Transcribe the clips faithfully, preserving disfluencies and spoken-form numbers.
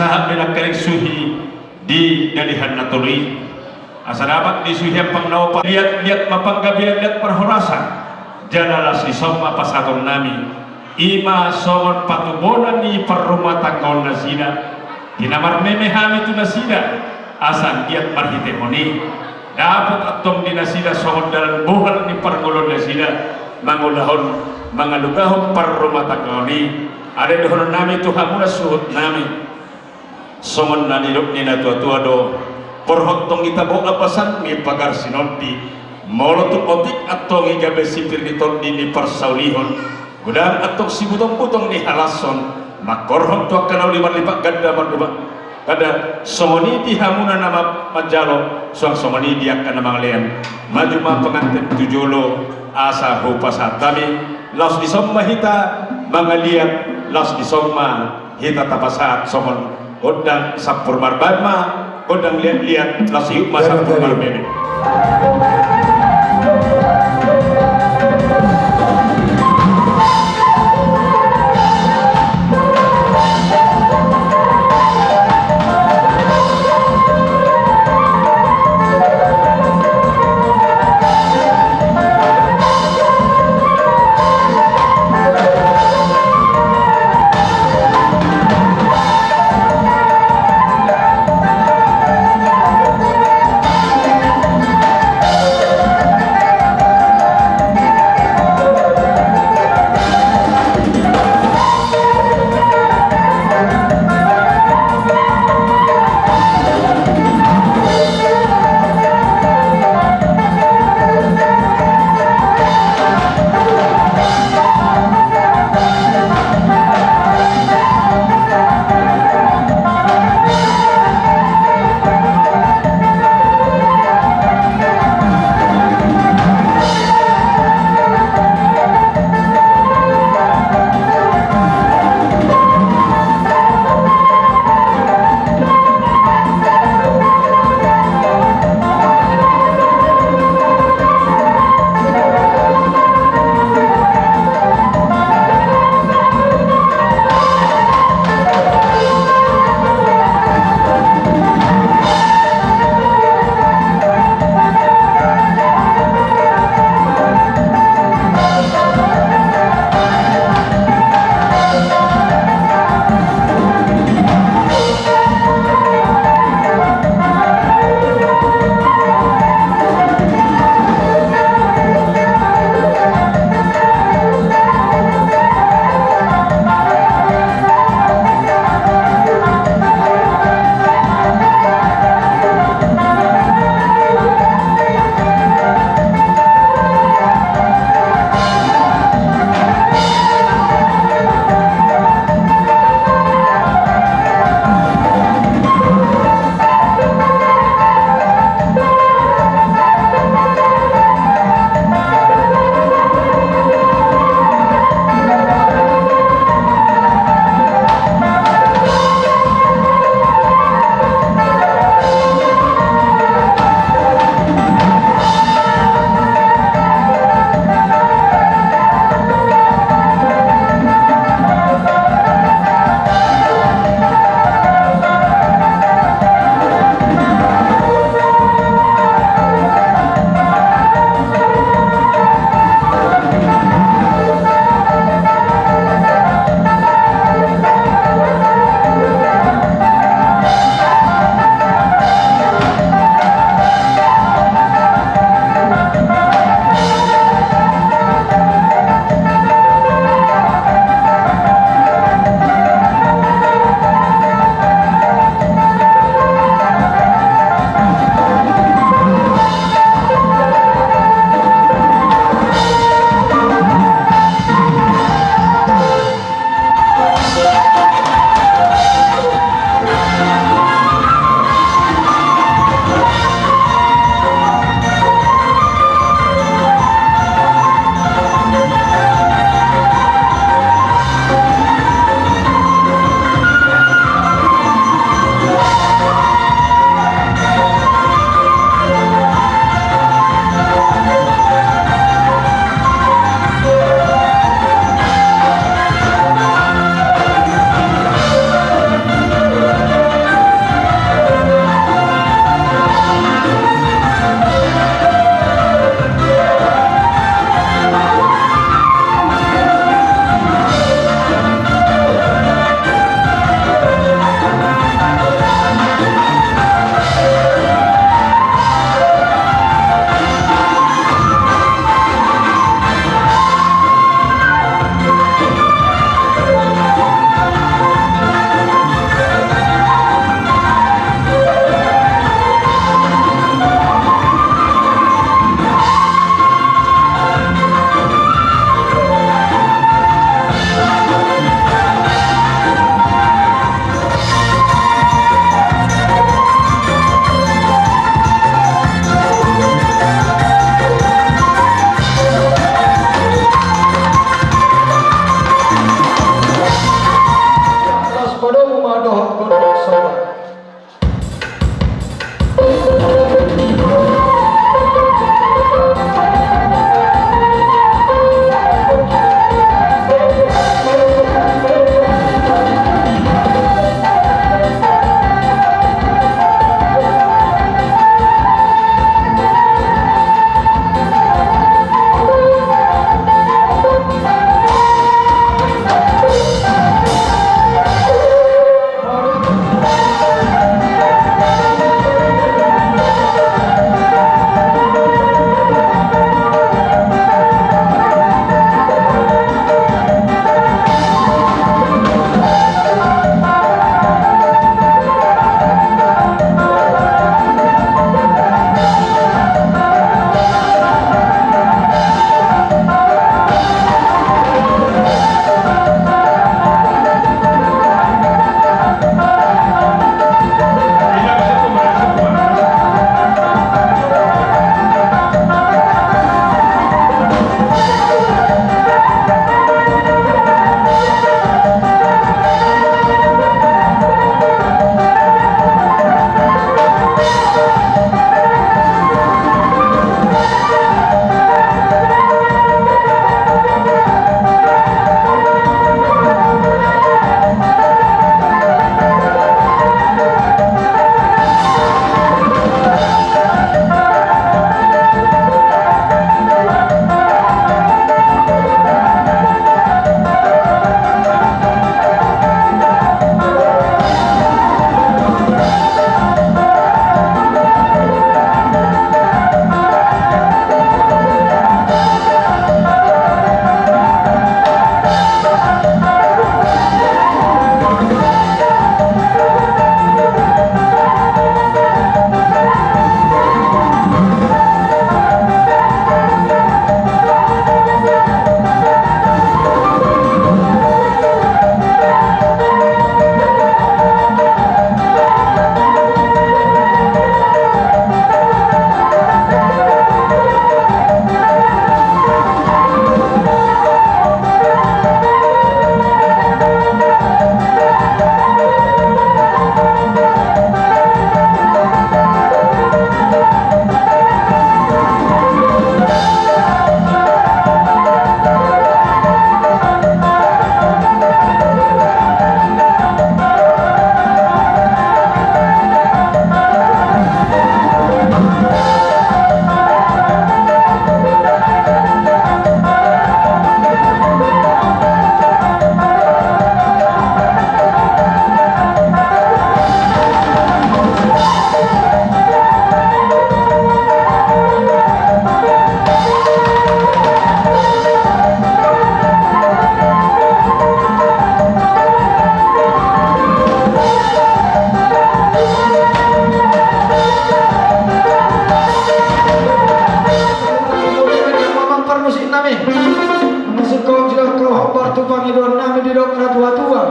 Sahat be nangkaning suhi di dalihan na tolu i, asa dapot disuhi ampang na opat. Liat-liat ma panggabean, liat parhorasan, jala laos dison ma pasahatonnami, i ma songon patuboan ni parrumatanggaon nasida. Di na marmeme hami tu nasida, asa anggiat marhitehon i dapot antong di nasida songon dalan bohal ni parngoluon nasida mangulahon, mangalugahon parrumatanggaon i. Alai dohononnami tu hamuna suhutnami, songon na nidok ni natuatua do: Porhot tong i tabo apasan ni pagar sinondi, molo tung otik antong i gabe sipir ni tondi ni parsaulihon, godang antong sibutongbutong ni halashon, mangkorhon tu angka na uli marlipat ganda, marlipat ganda. Songon i di hamuna na ma-, manjalo, suang songon i di angka na mangalean. Maju ma panganten tu jolo, asa hupasahat hami, laos dison ma hita mangaliat, laos dison ma hita tapasahat songon gondang sampur marbaen ma, gondang liat-liat, laos ihut ma sampur marmeme. Didok na tuatua,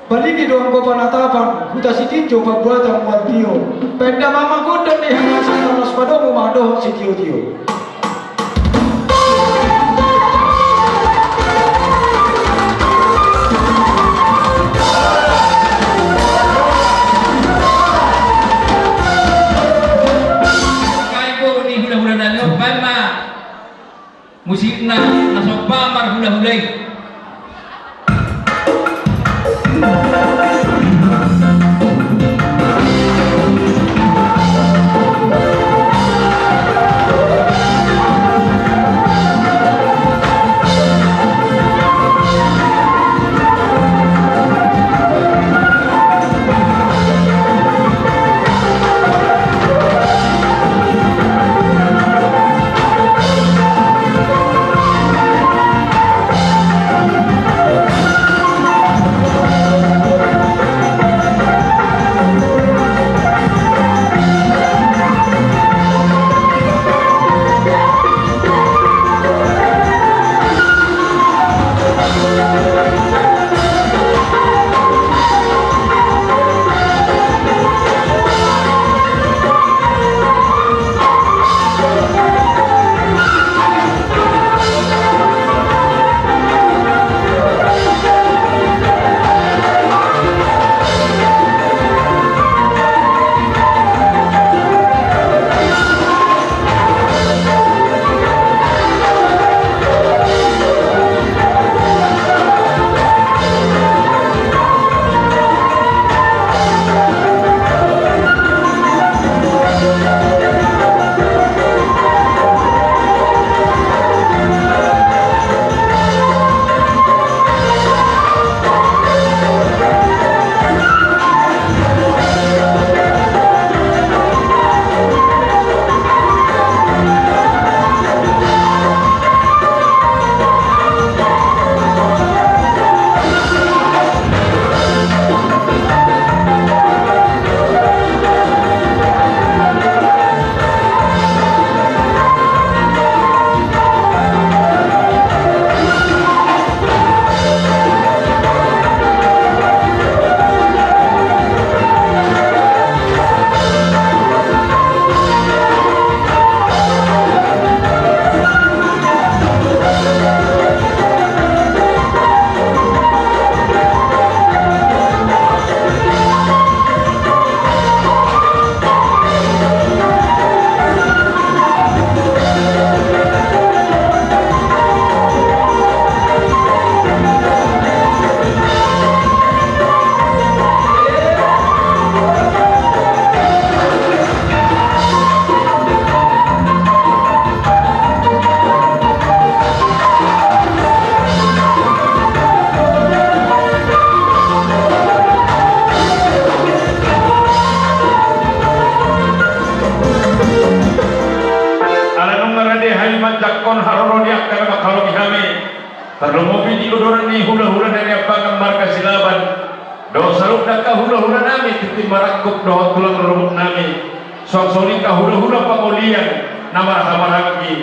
baligi do anggo panatapan, huta Sitinjo pambuatan mual tio. Baen damang ma gondang ni hamasaon, las padomu ma dohot sitiotio. Musikna na somba marhulahula i. Ala nunga rade hami manjangkon haroro ni angka na manghaholongi hami, tarlumobi di uduran ni hulahula na niambangan marga Silaban, dohot saluhutna angka hulahula nami, tintin marangkup dohot tulang rorobot nami, suang songon i angka hulahula pamolian na marhahamaranggi,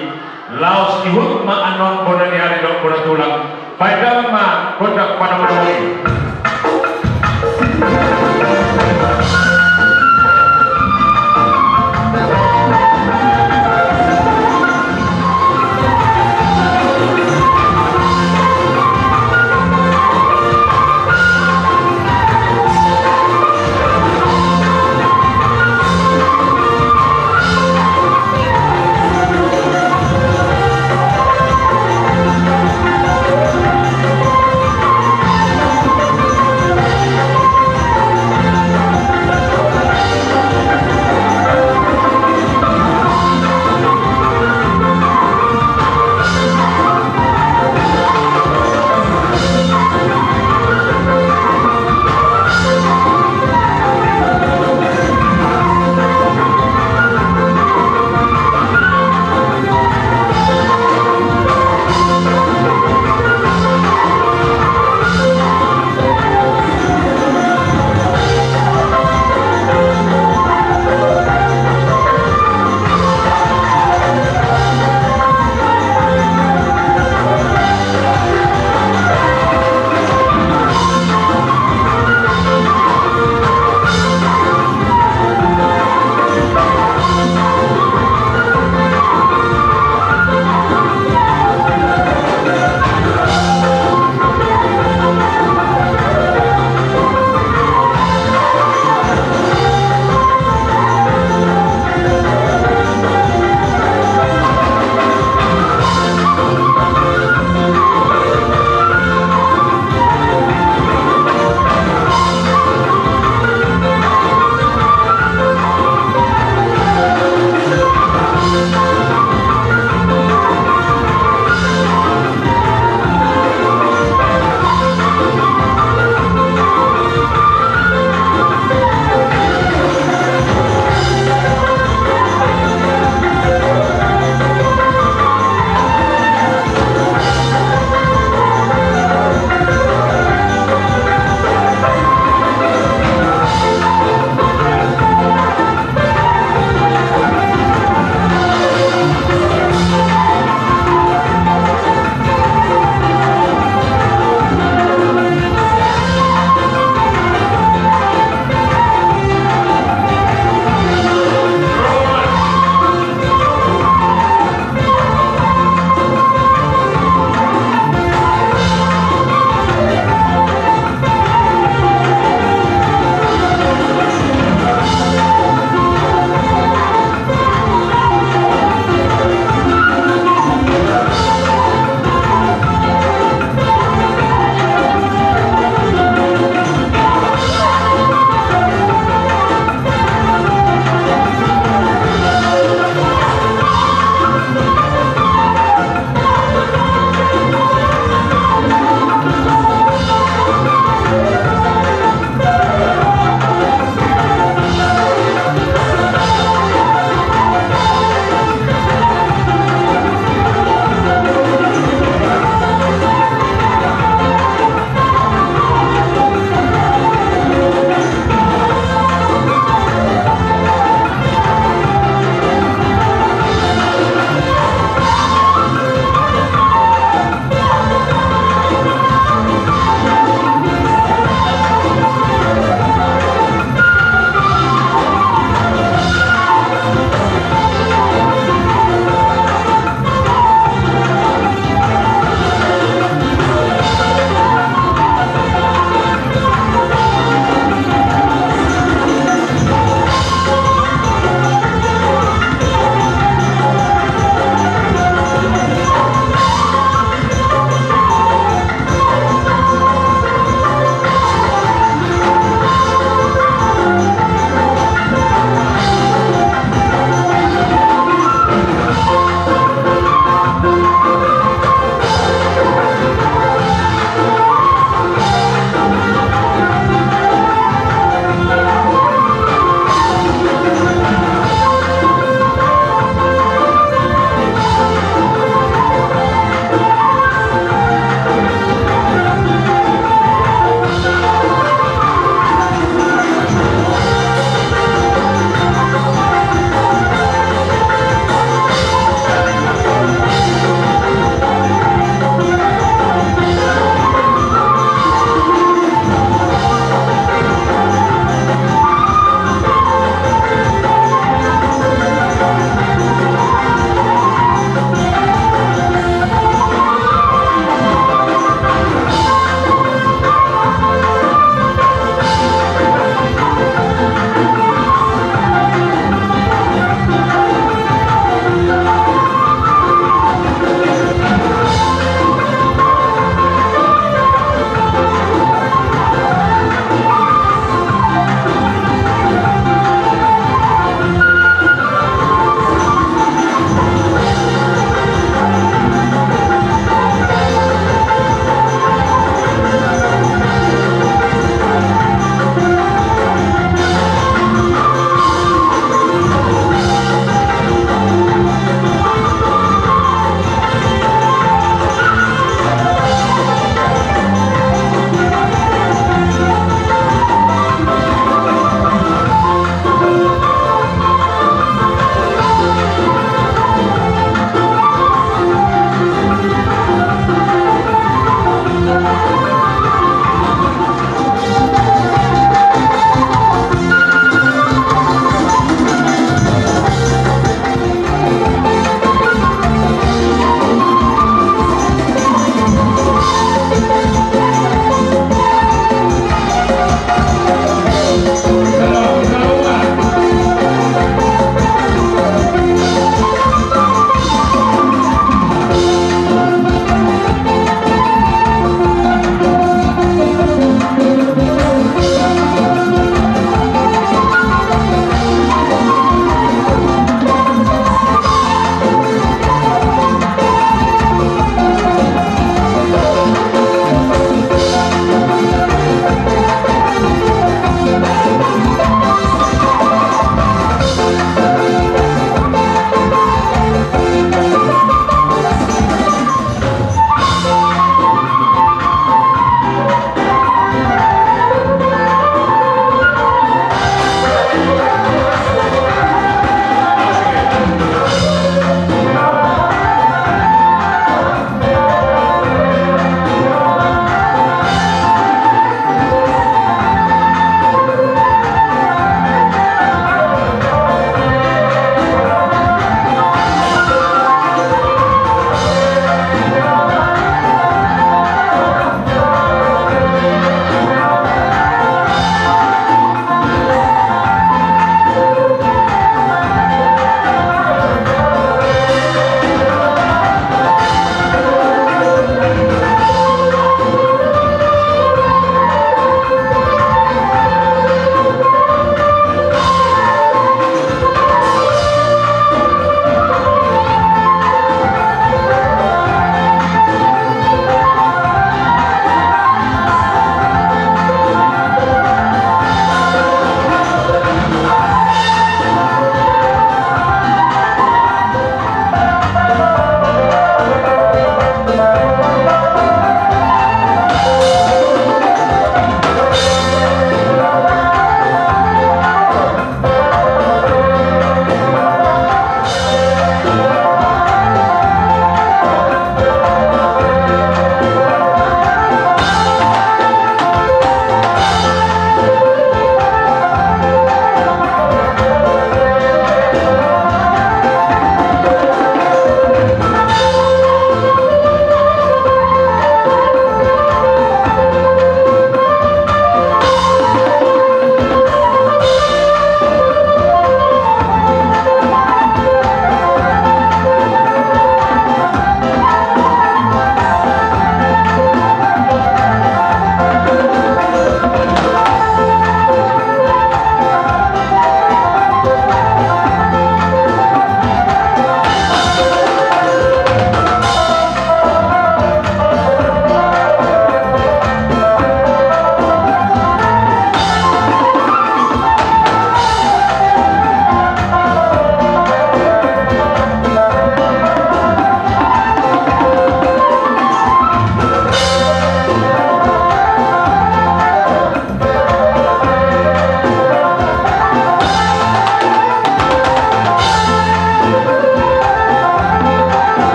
laos ihut ma annon bona ni ari dohot bona tulang. Baen damang ma gondang panambola i.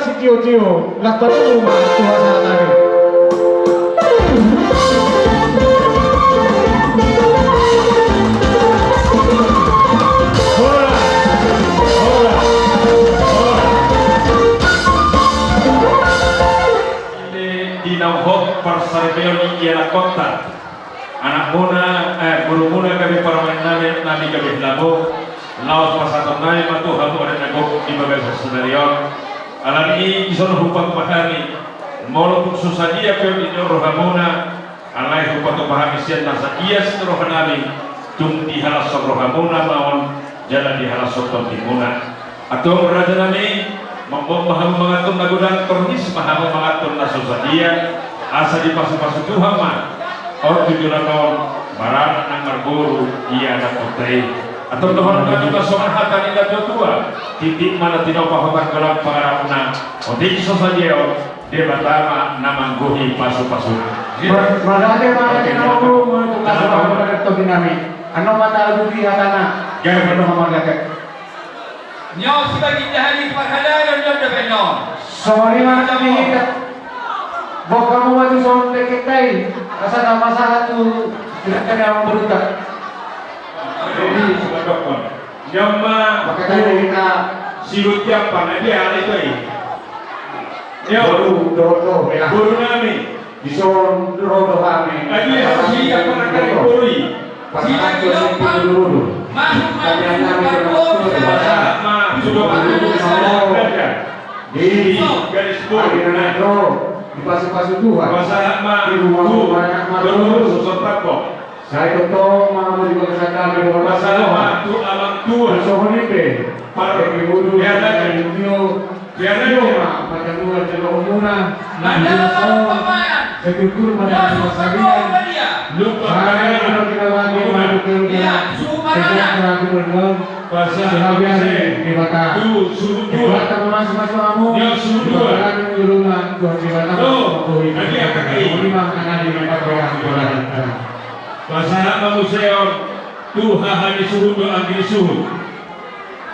Sitio-tio, las paturu ma tu hasahatan i. Hola, hola, hola. Di na hot parsaripeon ni ianakhonta. Anakmuna, eh, borumuna gabe parumaennami, nami gabe helamu, laos pasahatonnami ma tu hamu adat na gok di bagasan sadari on. Alani i dison hupatupa hami, molo tung so sadia pe on di rohamuna, alai hupatupa hami sian nasa ias ni rohanami, tung dihalashon rohamuna ma on, jala dihalashon tontimuna. Antong rajanami, mamboan ma hamu manganhon na godang, torhis ma hamu manganhon na so sadia, asa dipasupasu Tuhan ma on tu joloan on, baranak nang marboru ianakhonta i. Antong dohonon nami ma songon hata ni natuatua: Tintin ma na tinopa, hotang golang pangarahutna, otik so sadia on, Debata ma na manggohi pasupasuna. Mauliate ma di hamu, mauliate ma di hamu, mauliate ma di hamu. Annon ma talupi hatana. Gabe. Annon ma mauliate. Nyo sibagian hali parhalado nyo dope nyo. Songon i ma na hita. Boan hamu ma tu son dengkenta i, asa tapasahat tu dengkenta ni amangborunta. Jadi, nyo ma. Maka tadi kita. Sihut jampan aja ale tu i. Nyo. Boru, do, do, ya. Borunami. Dison ro do hami. Aduh, ya, siap, mana kali boru i. Pasahat tu si boru. Masuk, masuk, masuk. Pasahat ma tu boru. Di garis boru. Dipasupasu Tuhan. Pasahat ma tu boru. Sai tongtong ma di bagasan dame dohot. Pasahat ma tu amang tua. Songon i pe. Par-, biar lagi. Biar lagi. Io ma, patanduan jolo omuna. Nandala ma pamayan. Setutur ma. Nandala ma pamayan. Lupa. Sai ma kita lagi. Iya, suhu parana. Pasahat ma tu suhu tua. Debata ma mamasu-masu hamu. Iya, suhu tua. Tuhan Debata. Tuh, tadi apa tadi? Songon i ma angka na di Pasahat ma muse on tu haha ni suhut dohot anggi ni suhut.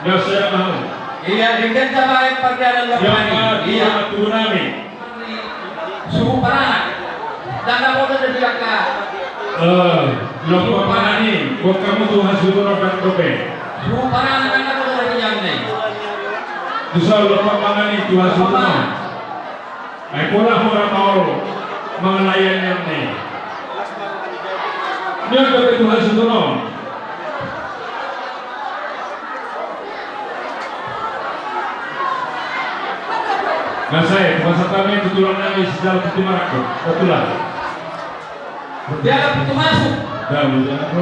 Nyo sahat ma hamu. Iya, denggan tabaen pardalan. Iya, lompamangani. Iya. Suhut parana. Dang na boto do di angka. Eh, lompamangani, boan hamu tu hasuhuton on, dang dope. Suhut parana, dang na boto do di angka. Dison lompamangani tu hasuhuton on. Ai pola hora ma olo mangalai ni anne. Nyo dope tu hasuhuton on. Nasa i, pasahat hami tu tulang nami si Jala Pitu Marangkup. Tulang. Jala Pitu Masuk. Jala, Jala.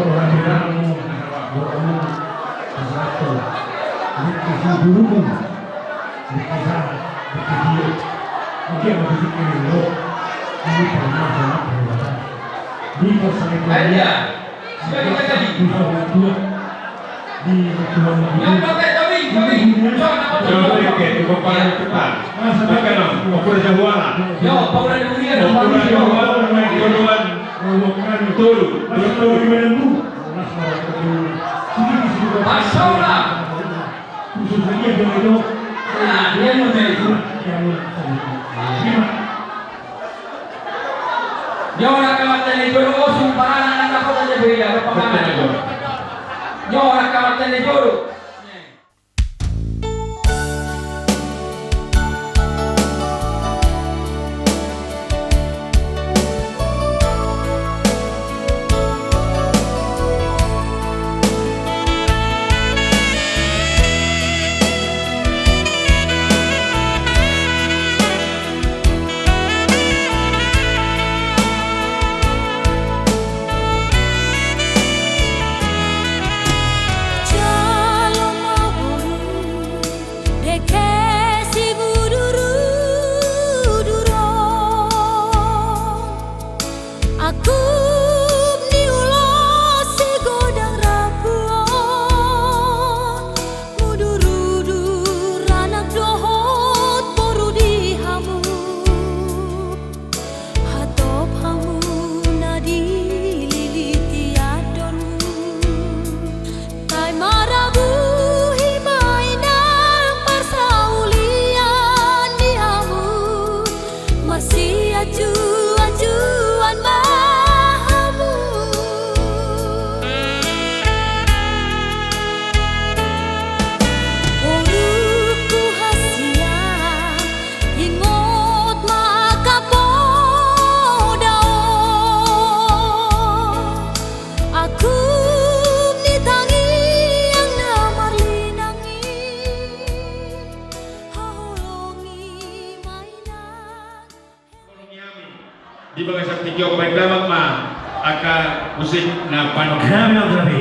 Ayo, ya. Sudah kita jadi. Yang pakai topi, topi. Coba, coba. Yo, Paula di Uria, Paula di Uria. Tolu, tolu, tolu. Masya Allah. Nah, dia mau jadi. Nyo rangkap tanda jolo, oh, suhut parana, anak kota dia beda, ada pamangan. Nyo rangkap tanda jolo. Di bagasan tingki on, baen damang ma angka musik na panorang. Gabe, gabe.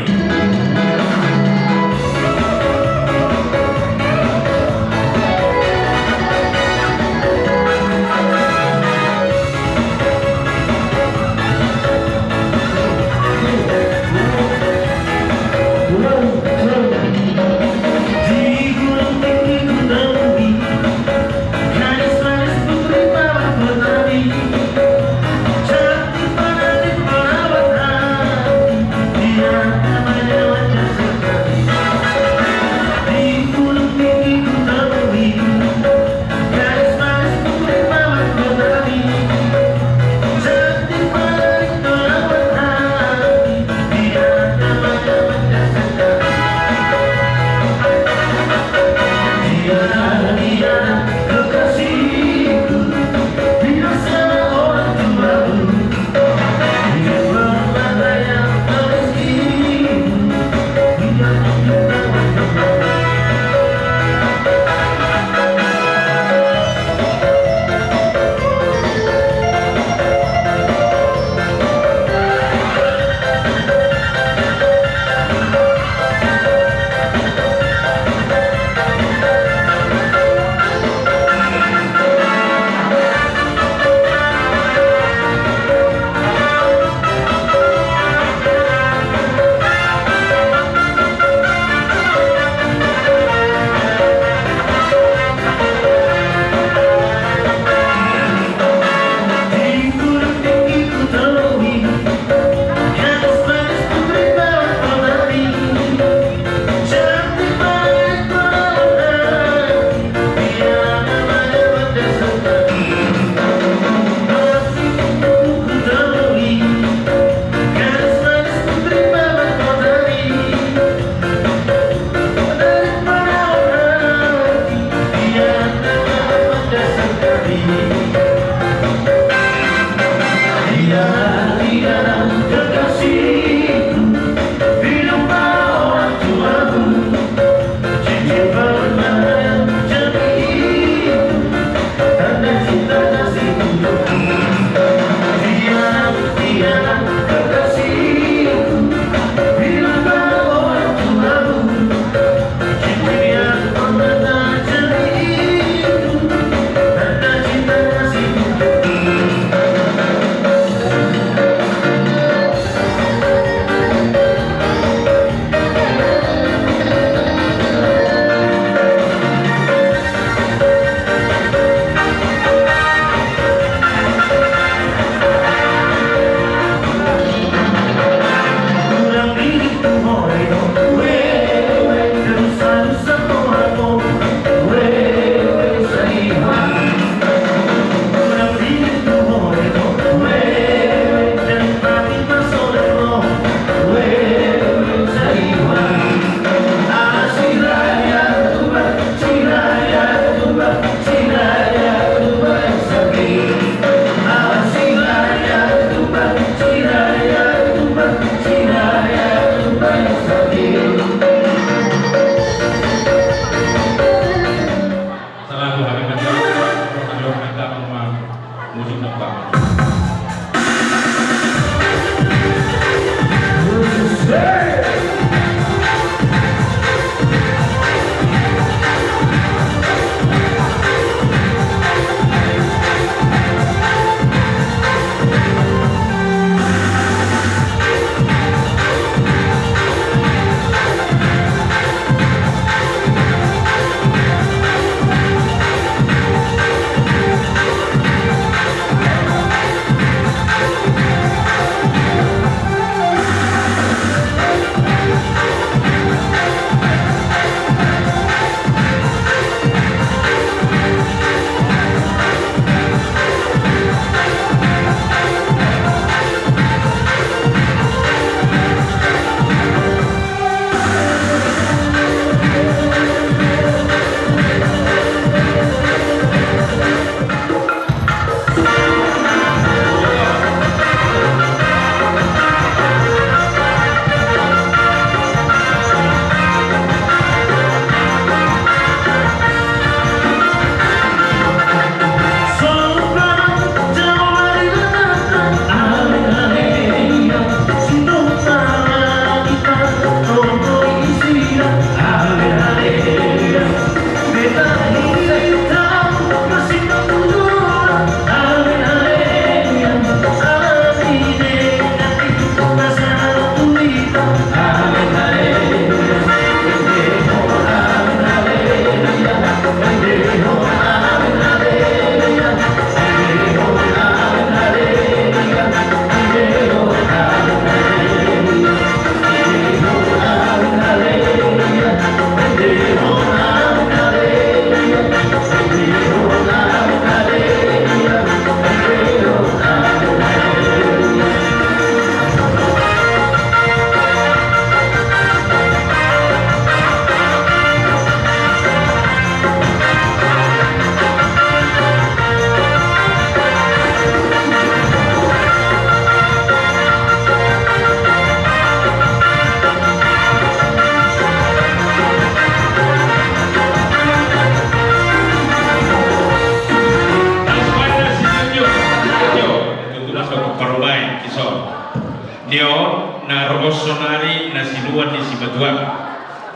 Ion na ro sonari na sinuan ni simatua.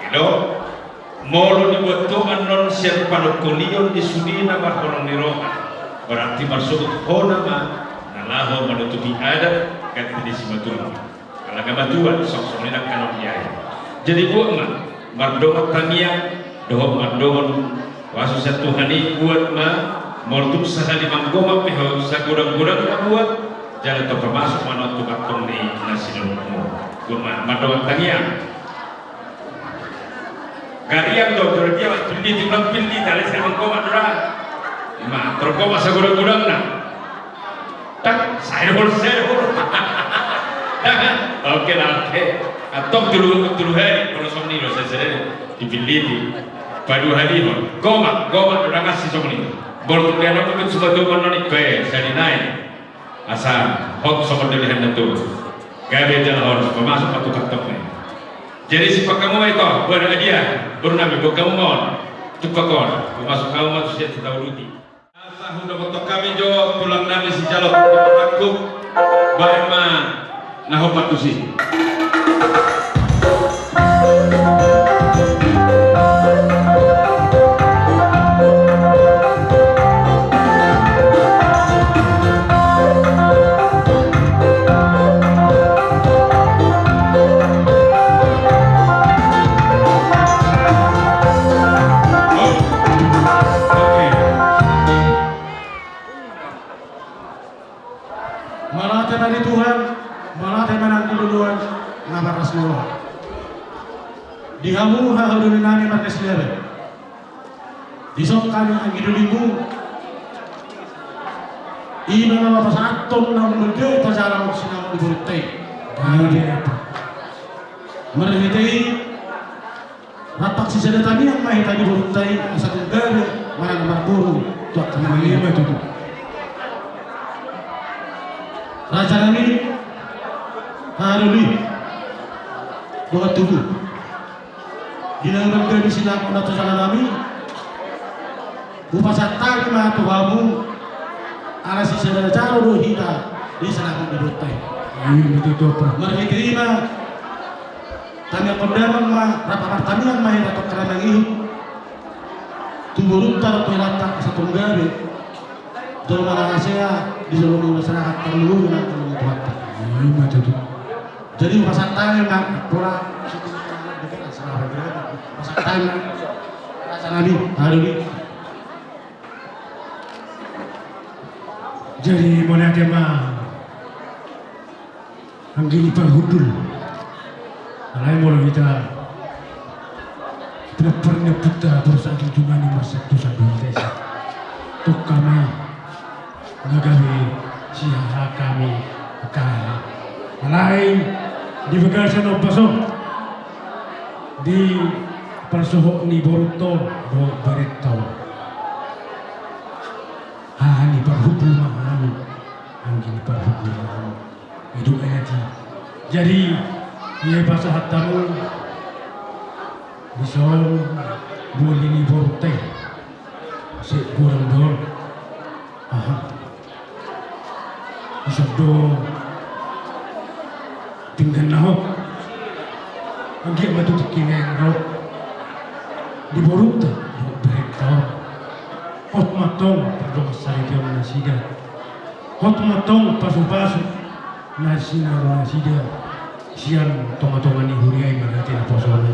Edo, molo dibuat ho annon sian panungkulion ni sude na marholong ni roha, berarti marsogot hona ma na laho manutupi adat ganti ni simatua. Ala nga matua, songon i nangkanon i ai. Jadi buat ma, mardongan tangiang, dohot mardongan pasu sian Tuhan i, buat ma, molo tung sahali manggomap pe ho, sagodang-godang na buat, jala tarpamasuk ma annon tu kantong ni na sinurunmu. Buat ma, mardongan tangiang. Gariang do, jolo dia ma pilih di bulan pilih, tali seri manggomap do ra. Ima, targomap sagodang-godangna. Dang, sai do, sai do. Dang, oke lah, oke. Antong tolu, tolu hali, molo songon i do, sai, sai do. Dipiliti. Paduahalihon. Gomap, gomap do dang asi songon i. Molo tung dia nonton suba tu mana ni, be, sai di nai. Asa, hot songon dolihan na tu. Gabe jala horas, pamasuk ma tu kantong ni. Jadi sipakamumai to, buat dia, boru nami, buat hamu ma on. Tupak on, pamasuk hamu ma tu sian sitauluti. Asa hudapothon hami jo tulang nami sijalo tu tangkup, baen ma na hombar tusi. Mauliate ma di Tuhan, mauliate ma nang di loloan na parras ni roha. Di hamu hahadolinami marga Silaban. Dison hami anggi dolimu. Ima na pasahathon na umbalga tajalang sinamot ni borunta i. Marhite i, rap sisada tangiang ma hita di borunta i, asa tung gabe manang marboru tu angka na mangihuthon. Raja nami, haha doli, dongan tubu. Di na umbalga di sinamot na tu jala nami. Hupasahat hami ma tu hamu, ala sisada jala do hita di sinamot ni borunta i. Marhite i ma, tangianghon damang ma, rap martangiang ma hita tu angka na mangihut. Tu borunta dohot tu helanta asa tung gabe jolma na hasea di jolo ni masyarakat, parlulu nang parlulu ni Tuhanta. Ima tutu. Jadi pasahat hami ma, pola pasahat hami ma. Raja nami, haha doli. Jadi mauliate ma. Anggi ni parhundul. Alai molo hita pinompar ni ompunta boru Sahajunjungan i, marsantusan do hita i. Tongka ma na gabe sihaha hami angka haha. Alai di bagasan ombas on, di parsohot ni borunta on dohot berenta on, haha ni parhundul ma hami. Anggi ni parhundul ma hami. I do ate. Jadi, ia pasahat hamu dison, boli ni borunta i. Sai godang do on. Aha. Dison do pinggan na hot. Anggiat ma tu tingki na naeng ro di borunta dohot berenta on. Hot ma antong pardongansaripeon nasida. Hot ma antong pasupasu na sinaro nasida sian tongatonga ni huria i marhite naposona.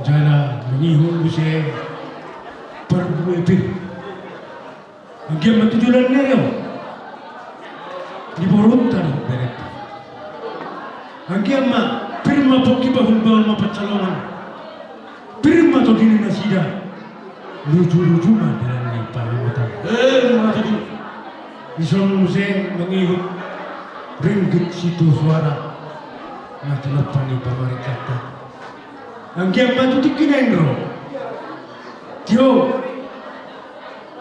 Jala mangihut muse parbue pir. Anggiat ma tu joloan ni ari on di borunta dohot berenta. Anggiat ma pir ma pongki, bahulbahul ma pansalongan. Pir ma tondi ni nasida, lujuluju ma dalan ni pangamotan. Ima tutu. Dison muse mangihut ringgit sitio soara na tinompa ni pamarentanta. Anggiat ma tu tingki na naeng ro, tio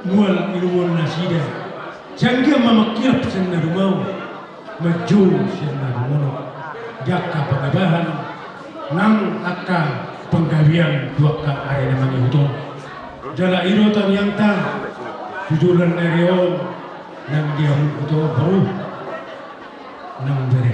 mual inumon nasida. Sai anggiat ma mangkilap sian na dumao, manjou sian na dumodom di angka pangibahan nang angka panggabean tu angka ari na mangihut on. Jala i do tangiangta tu joloan ni ari on nang di hamu oto, boru nang bere.